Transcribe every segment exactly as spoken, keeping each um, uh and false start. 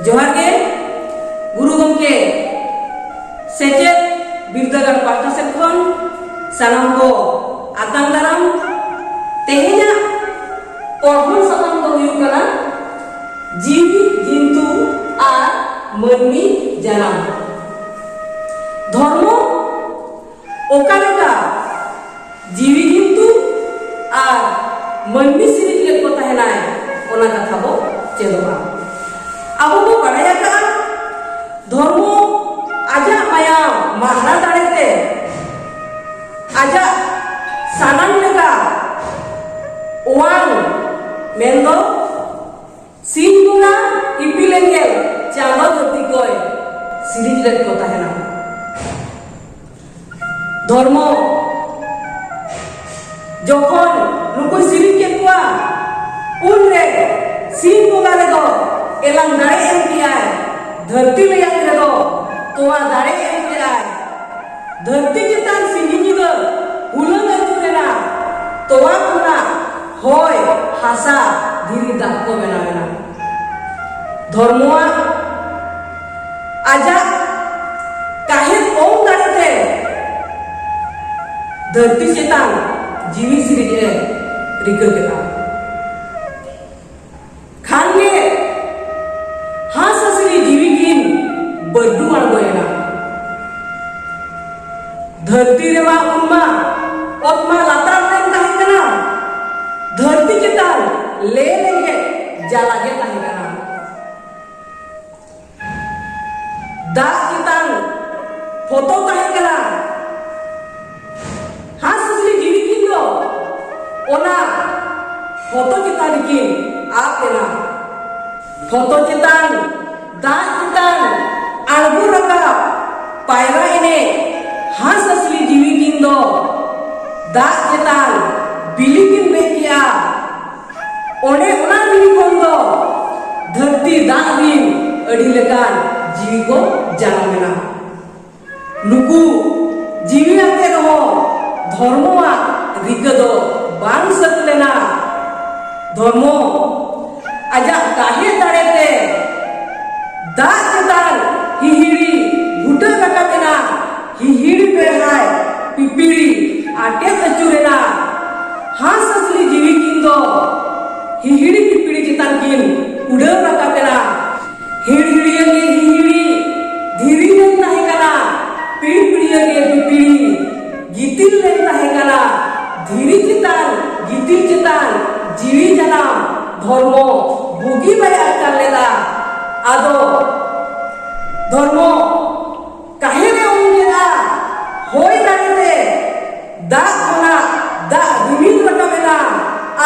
ᱡᱚᱦᱟᱨ ᱜᱮ ᱜᱩᱨᱩ ᱜᱚᱢᱠᱮ, ᱥᱮᱪᱮᱫ ᱵᱤᱨᱫᱟᱹᱜᱟᱲ ᱯᱟᱦᱴᱟ ᱥᱮᱫ ᱠᱷᱚᱱ ᱥᱟᱱᱟᱢ ᱠᱚ ᱟᱛᱟᱝ ᱫᱟᱨᱟᱢ᱾ ᱛᱮᱦᱮᱧᱟᱜ ᱯᱚᱲᱦᱚᱱ ᱥᱟᱛᱟᱢ ᱫᱚ ᱦᱩᱭᱩᱜ ᱠᱟᱱᱟ ᱡᱤᱣᱤ ᱡᱤᱱᱛᱩ ᱟᱨ ᱢᱟᱹᱱᱢᱤ ᱡᱟᱱᱟᱢ᱾ ᱫᱷᱚᱨᱢᱚ ᱚᱠᱟ ᱞᱮᱠᱟ ᱡᱤᱣᱤ ᱡᱤᱱᱛᱩ ᱟᱨ ᱢᱟᱹᱱᱢᱤ ᱥᱤᱨᱤᱡ ᱞᱮᱫ ᱠᱚ ᱛᱟᱦᱮᱱᱟᱭ, ᱚᱱᱟ ᱠᱟᱛᱷᱟ ᱵᱚ ᱪᱮᱫᱚᱜᱼᱟ᱾ ᱟᱵᱚ ᱵᱚ ᱵᱟᱲᱟᱭ ᱟᱠᱟᱫᱼᱟ, ᱫᱷᱚᱨᱢᱚ ᱟᱡᱟᱜ ᱢᱟᱭᱟᱢ ᱢᱟᱦᱟᱨᱟ ᱫᱟᱲᱮ ᱛᱮ ᱟᱡᱟᱜ ᱥᱟᱱᱟᱢ ᱞᱮᱠᱟ ᱚᱣᱟᱝ, ᱢᱮᱱᱫᱚ ᱥᱤᱧ ᱵᱚᱸᱜᱟ, ᱤᱯᱤᱞ ᱮᱸᱜᱮᱞ, ᱪᱟᱸᱫᱚ ᱫᱷᱟᱹᱨᱛᱤ ᱠᱚᱭ ᱥᱤᱨᱤᱡ ᱞᱮᱫ ᱠᱚ ᱛᱟᱦᱮᱱᱟ᱾ ᱫᱷᱚᱨᱢᱚ ᱡᱚᱠᱷᱚᱱ ᱱᱩᱠᱩᱭ ᱥᱤᱨᱤᱡ ᱠᱮᱫ ᱠᱚᱣᱟ, ᱩᱱᱨᱮ ᱥᱤᱧ ᱵᱚᱸᱜᱟ ᱨᱮᱫᱚ ᱮᱞᱟᱝ ᱫᱟᱲᱮ ᱮᱢ ᱠᱮᱜᱼᱟᱭ, ᱫᱷᱟᱹᱨᱛᱤ ᱞᱮᱭᱟᱝ ᱨᱮᱫᱚ ᱛᱚᱣᱟ ᱫᱟᱲᱮ ᱮᱢ ᱠᱮᱜᱼᱟᱭ᱾ ᱫᱷᱟᱹᱨᱛᱤ ᱪᱮᱛᱟᱱ ᱥᱤᱧ ᱧᱤᱫᱟᱹ ᱦᱩᱞᱟᱹᱝ ᱟᱹᱪᱩᱨ ᱮᱱᱟ, ᱛᱚᱣᱟ ᱠᱷᱚᱱᱟᱜ ᱦᱚᱭ, ᱦᱟᱥᱟ, ᱫᱷᱤᱨᱤ, ᱫᱟᱜ ᱠᱚ ᱵᱮᱱᱟᱣ ᱮᱱᱟ᱾ ᱫᱷᱚᱨᱢᱚᱣᱟᱜ ᱟᱡᱟᱜ ᱠᱟᱦᱮᱫ ᱚᱝ ᱫᱟᱲᱮ ᱛᱮ ᱫᱷᱟᱹᱨᱛᱤ ᱪᱮᱛᱟᱱ ᱡᱤᱣᱤ ᱥᱤᱨᱤᱡ ᱮ ᱨᱤᱠᱟᱹ ᱠᱮᱫᱟ᱾ ᱠᱷᱟᱱ ᱜᱮ ᱦᱟᱸᱥ ᱦᱟᱸᱥᱞᱤ ᱡᱤᱣᱤ ᱠᱤᱱ ᱵᱟᱹᱨᱰᱩ ᱟᱬᱜᱚᱭᱮᱱᱟ᱾ ᱫᱷᱟᱹᱨᱛᱤ ᱨᱮᱢᱟ ᱩᱱᱢᱟ ᱚᱛ ᱢᱟ ᱞᱟᱛᱟᱨ ᱨᱮ ᱛᱟᱦᱮᱸ ᱠᱟᱱᱟ, ᱫᱷᱟᱹᱨᱛᱤ ᱪᱮᱛᱟᱱ ᱞᱮ ᱞᱮᱸᱜᱮᱫ ᱡᱟᱞᱟ ᱜᱮ ᱛᱟᱦᱮᱸ ᱠᱟᱱᱟ᱾ ᱫᱟᱜ ᱪᱮᱛᱟᱱ ᱯᱷᱚᱛᱚ ᱛᱟᱦᱮᱸ ᱠᱟᱱᱟ᱾ ᱦᱟᱸᱥ ᱦᱟᱸᱥᱞᱤ ᱡᱤᱣᱤ ᱠᱤᱱ ᱫᱚ ᱚᱱᱟ ᱯᱷᱚᱛᱚ ᱪᱮᱛᱟᱱ ᱨᱮᱠᱤᱱ ᱟᱵ ᱮᱱᱟ᱾ ᱯᱷᱚᱛᱚ ᱪᱮᱛᱟᱱ, ᱫᱟᱜ ᱪᱮᱛᱟᱱ ᱟᱬᱜᱚ ᱨᱟᱠᱟᱵ, ᱯᱟᱭᱨᱟ ᱮᱱᱮᱡ, ᱦᱟᱸᱥ ᱦᱟᱸᱥᱞᱤ ᱡᱤᱣᱤ ᱠᱤᱱ ᱫᱚ ᱫᱟᱜ ᱪᱮᱛᱟᱱ ᱵᱤᱞᱤ ᱠᱤᱱ ᱵᱮᱡ ᱠᱮᱜᱼᱟ᱾ ᱚᱸᱰᱮ ᱚᱱᱟ ᱫᱤᱱ ᱠᱷᱚᱱ ᱫᱚ ᱫᱷᱟᱹᱨᱛᱤ ᱫᱟᱜ ᱨᱤᱱ ᱟᱹᱰᱤ ᱞᱮᱠᱟᱱ ᱡᱤᱣᱤ ᱠᱚ ᱡᱟᱱᱟᱢ ᱮᱱᱟ᱾ ᱱᱩᱠᱩ ᱡᱤᱣᱤ ᱟᱛᱮ ᱨᱮᱦᱚᱸ ᱫᱷᱚᱨᱢᱚᱣᱟᱜ ᱨᱤᱠᱟᱹ ᱫᱚ ᱵᱟᱝ ᱥᱟᱹᱛ ᱞᱮᱱᱟ᱾ ᱫᱷᱚᱨᱢᱚ ᱟᱡᱟᱜ ᱠᱟᱦᱮᱫ ᱫᱟᱲᱮ ᱛᱮ ᱫᱟᱜ ᱪᱮᱛᱟᱱ ᱦᱤᱦᱤᱲᱤ ᱵᱷᱩᱴᱟᱹᱜ ᱨᱟᱠᱟᱵ ᱮᱱᱟ᱾ ᱦᱤᱦᱤᱲᱤ ᱵᱮᱲᱦᱟᱭ ᱯᱤᱯᱤᱲᱤ ᱟᱴᱮᱫ ᱟᱹᱪᱩᱨ ᱮᱱᱟ᱾ ᱦᱟᱸᱥ ᱦᱟᱸᱥᱞᱤ ᱡᱤᱣᱤ ᱠᱤᱱ ᱫᱚ ᱦᱤᱦᱤᱲᱤ ᱯᱤᱯᱤᱲᱤ ᱪᱮᱛᱟᱱ ᱠᱤᱱ ᱩᱰᱟᱹᱣ ᱨᱟᱠᱟᱵ ᱮᱱᱟ᱾ ᱦᱤᱲᱦᱤᱲᱤᱭᱟᱹ ᱜᱮ ᱦᱤᱦᱤᱲᱤ ᱫᱷᱤᱨᱤ ᱨᱮ ᱛᱟᱦᱮᱸ ᱠᱟᱱᱟ᱾ ᱯᱤᱲᱯᱤᱲᱤᱭᱟᱹ ᱜᱮ ᱯᱤᱯᱤᱲᱤ ᱜᱤᱛᱤᱞ ᱨᱮ ᱛᱟᱦᱮᱸ ᱠᱟᱱᱟ᱾ ᱫᱷᱤᱨᱤ ᱪᱮᱛᱟᱱ ᱜᱤᱛᱤᱞ ᱪᱮᱛᱟᱱ ᱡᱤᱣᱤ ᱡᱟᱱᱟᱢ ᱫᱷᱚᱨᱢᱚ ᱵᱩᱜᱤ ᱵᱟᱭ ᱟᱴᱠᱟᱨ ᱞᱮᱫᱟ᱾ ᱟᱫᱚ ᱫᱷᱚᱨᱢᱚ ᱠᱟᱦᱮᱨ ᱮ ᱩᱭᱩᱝ ᱠᱮᱫᱟ᱾ ᱦᱚᱭ ᱫᱟᱲᱮ ᱛᱮ ᱫᱟᱜ ᱠᱷᱚᱱᱟᱜ ᱫᱟᱜ ᱨᱤᱢᱤᱞ ᱨᱟᱠᱟᱵ ᱮᱱᱟ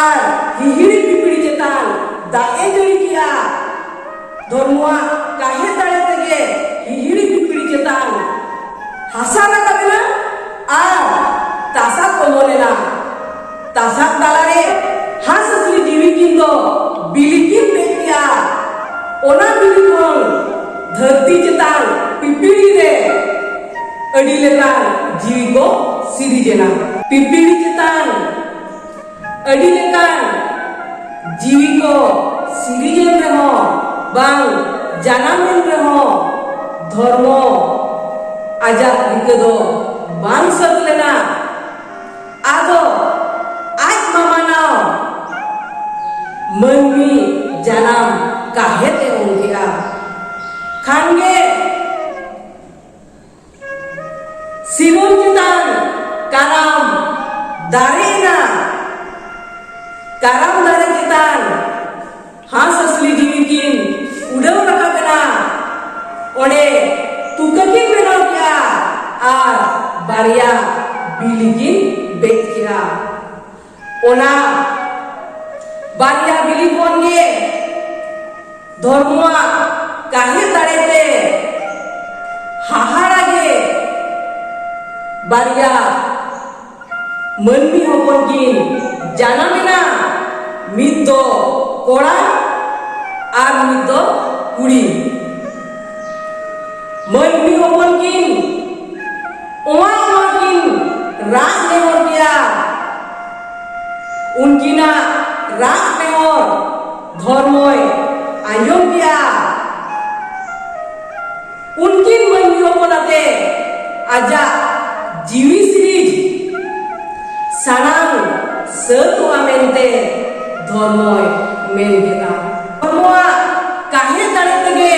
ᱟᱨ ᱦᱤᱦᱤᱲᱤ ᱯᱤᱯᱤᱲᱤ ᱪᱮᱛᱟᱱ ᱫᱟᱜ ᱮ ᱡᱟᱹᱲᱤ ᱠᱮᱫᱟ᱾ ᱫᱷᱚᱨᱢᱚᱣᱟᱜ ᱠᱟᱦᱮᱨ ᱫᱟᱲᱮ ᱛᱮᱜᱮ ᱦᱤᱦᱤᱲᱤ ᱯᱤᱯᱤᱲᱤ ᱪᱮᱛᱟᱱ ᱦᱟᱥᱟ ᱨᱟᱠᱟᱵ ᱮᱱᱟ ᱟᱨ ᱛᱟᱥᱟᱫ ᱚᱢᱚᱱ ᱮᱱᱟ᱾ ᱛᱟᱥᱟᱫ ᱛᱟᱞᱟᱨᱮ ᱦᱟᱸᱥ ᱦᱟᱸᱥᱞᱤ ᱡᱤᱣᱤ ᱠᱤᱱ ᱫᱚ ᱵᱤᱞᱤ ᱠᱤᱱ ᱵᱮᱫ ᱠᱮᱜᱼᱟ᱾ ᱚᱱᱟ ᱵᱤᱞᱤ ᱠᱷᱚᱱ ᱫᱷᱟᱹᱨᱛᱤ ᱪᱮᱛᱟᱱ ᱯᱤᱯᱤᱲᱤ ᱨᱮ ᱟᱹᱰᱤ ᱞᱮᱠᱟᱱ ᱡᱤᱣᱤ ᱠᱚ ᱥᱤᱨᱤᱡ ᱮᱱᱟ᱾ ᱯᱤᱯᱤᱲᱤ ᱪᱮᱛᱟᱱ ᱟᱹᱰᱤ ᱞᱮᱠᱟᱱ ᱡᱤᱣᱤ ᱠᱚ ᱥᱤᱨᱤᱡ ᱮᱱ ᱨᱮᱦᱚᱸ ᱵᱟᱝ ᱡᱟᱱᱟᱢ ᱮᱱ ᱨᱮᱦᱚᱸ ᱫᱷᱚᱨᱢᱚ ᱟᱡᱟᱜ ᱨᱤᱠᱟᱹ ᱫᱚ ᱵᱟᱝ ᱥᱟᱹᱛ ᱞᱮᱱᱟ᱾ ᱟᱫᱚ ᱟᱡ ᱢᱟ ᱢᱟᱱᱟᱣ ᱢᱟᱹᱱᱢᱤ ᱡᱟᱱᱟᱢ ᱠᱟᱦᱮᱫ ᱮ ᱚᱞ ᱠᱮᱫᱼᱟ᱾ ᱠᱷᱟᱱ ᱜᱮ ᱥᱤᱨᱚᱢ ᱪᱮᱛᱟᱱ ᱠᱟᱨᱟᱢ ᱫᱟᱨᱮ ᱮᱱᱟ᱾ ᱠᱟᱨᱟᱢ ᱫᱟᱨᱮ ᱪᱮᱛᱟᱱ ᱦᱟᱸᱥ ᱦᱟᱸᱥᱞᱤ ᱡᱤᱣᱤ ᱠᱤᱱ ᱩᱰᱟᱹᱣ ᱨᱟᱠᱟᱵ ᱮᱱᱟ᱾ ᱚᱸᱰᱮ ᱛᱩᱠᱟᱹ ᱠᱤᱱ ᱵᱮᱱᱟᱣ ᱠᱮᱫᱼᱟ ᱟᱨ ᱵᱟᱨᱭᱟ ᱵᱤᱞᱤ ᱠᱤᱱ ᱵᱮᱫ ᱠᱮᱫᱼᱟ᱾ ᱚᱱᱟ ᱵᱟᱨᱭᱟ ᱵᱤᱞᱤ ᱠᱷᱚᱱ ᱜᱮ ᱫᱷᱚᱨᱢᱚᱣᱟᱜ ᱠᱟᱹᱦᱤᱞ ᱫᱟᱲᱮᱛᱮ ᱦᱟᱦᱟᱲᱟ ᱜᱮ ᱵᱟᱨᱭᱟ ᱢᱟᱹᱱᱢᱤ ᱦᱚᱯᱚᱱ ᱠᱤᱱ ᱡᱟᱱᱟᱢ ᱮᱱᱟ᱾ ᱢᱤᱫ ᱫᱚ ᱠᱚᱲᱟ ᱟᱨ ᱢᱤᱫ ᱫᱚ ᱠᱩᱲᱤ᱾ ᱢᱟᱹᱱᱢᱤ ᱦᱚᱯᱚᱱ ᱠᱤᱱ ᱚᱣᱟ ᱚᱣᱟ ᱠᱤᱱ ᱨᱟᱜ ᱱᱮᱦᱚᱨ ᱠᱮᱫᱼᱟ᱾ ᱩᱱᱠᱤᱱᱟᱜ ᱨᱟᱜ ᱱᱮᱦᱚᱨ ᱫᱷᱚᱨᱢᱚᱭ ᱟᱸᱡᱚᱢ ᱠᱮᱫᱼᱟ᱾ ᱟᱡᱟᱜ ᱡᱤᱣᱤ ᱥᱤᱨᱤᱡ ᱥᱟᱱᱟᱢ ᱥᱟᱹᱛᱚᱜᱼᱟ ᱢᱮᱱᱛᱮ ᱫᱷᱚᱨᱢᱚᱭ ᱢᱮᱱ ᱠᱮᱫᱟ᱾ ᱫᱷᱚᱨᱢᱚᱣᱟᱜ ᱠᱟᱦᱮᱫ ᱫᱟᱲᱮ ᱛᱮᱜᱮ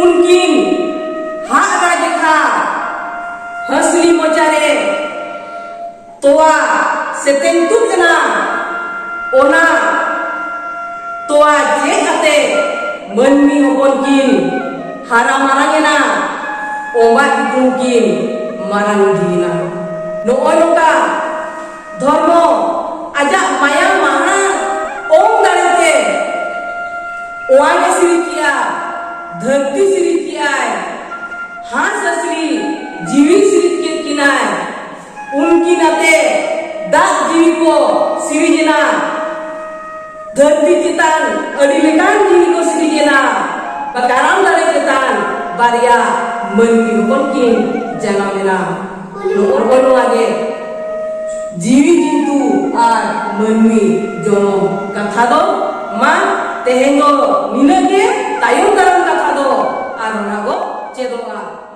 ᱩᱱᱠᱤᱱ ᱦᱟᱜ ᱨᱟᱡᱽ ᱞᱮᱠᱟ ᱦᱟᱹᱥᱞᱤ ᱢᱚᱪᱟᱨᱮ ᱛᱚᱣᱟ ᱥᱮᱛᱮᱧ ᱛᱩᱫ ᱮᱱᱟ᱾ ᱚᱱᱟ ᱛᱚᱣᱟ ᱪᱮᱫ ᱠᱟᱛᱮ ᱢᱟᱹᱱᱢᱤ ᱦᱚᱯᱚᱱ ᱠᱤᱱ ᱦᱟᱨᱟ ᱢᱟᱨᱟᱝ ᱮᱱᱟ, ᱚᱸᱜᱟ ᱜᱤᱫᱽᱨᱟᱹ ᱠᱤᱱ ᱢᱟᱨᱟᱝ ᱤᱫᱤᱭᱮᱱᱟ᱾ ᱱᱚᱜᱼᱚᱭ ᱱᱚᱝᱠᱟ ᱫᱷᱚᱨᱢᱚ ᱟᱡᱟᱜ ᱢᱟᱭᱟ ᱢᱟᱦᱟ ᱚᱝ ᱫᱟᱲᱮᱛᱮ ᱚᱣᱟᱱᱮ ᱥᱤᱨᱤᱡ ᱠᱮᱜᱼᱟ, ᱫᱷᱟᱹᱨᱛᱤ ᱥᱤᱨᱤᱡ ᱠᱮᱜᱼᱟᱭ, ᱦᱟᱸᱥ ᱦᱟᱸᱥᱞᱤ ᱡᱤᱣᱤ ᱥᱤᱨᱤᱡ ᱠᱮᱫ ᱠᱤᱱᱟᱭ᱾ ᱩᱱᱠᱤᱱ ᱟᱛᱮ ᱫᱟᱜ ᱡᱤᱣᱤ ᱠᱚ ᱥᱤᱨᱤᱡ ᱮᱱᱟ᱾ ᱫᱷᱟᱹᱨᱛᱤ ᱪᱮᱛᱟᱱ ᱟᱹᱰᱤ ᱞᱮᱠᱟᱱ ᱡᱤᱣᱤ ᱠᱚ ᱥᱤᱨᱤᱡ ᱮᱱᱟ᱾ ᱠᱟᱨᱟᱢ ᱫᱟᱨᱮ ᱪᱮᱛᱟᱱ ᱵᱟᱨᱭᱟ ᱢᱟᱹᱱᱢᱤ ᱦᱚᱯᱚᱱ ᱠᱤᱱ ᱡᱟᱱᱟᱢ ᱮᱱᱟ᱾ ᱱᱚᱜᱼᱚ ᱱᱚᱣᱟ ᱜᱮ ᱡᱤᱣᱤ ᱡᱤᱱᱛᱩ ᱟᱨ ᱢᱟᱹᱱᱢᱤ ᱡᱚᱱᱚᱢ ᱠᱟᱛᱷᱟ ᱫᱚ᱾ ᱢᱟ ᱛᱮᱦᱮᱧ ᱫᱚ ᱱᱤᱱᱟᱹᱜ ᱜᱮ, ᱛᱟᱭᱚᱢ ᱫᱟᱨᱟᱢ ᱠᱟᱛᱷᱟ ᱫᱚ ᱟᱨ ᱚᱱᱟ ᱵᱚ ᱪᱮᱫᱚᱜᱼᱟ᱾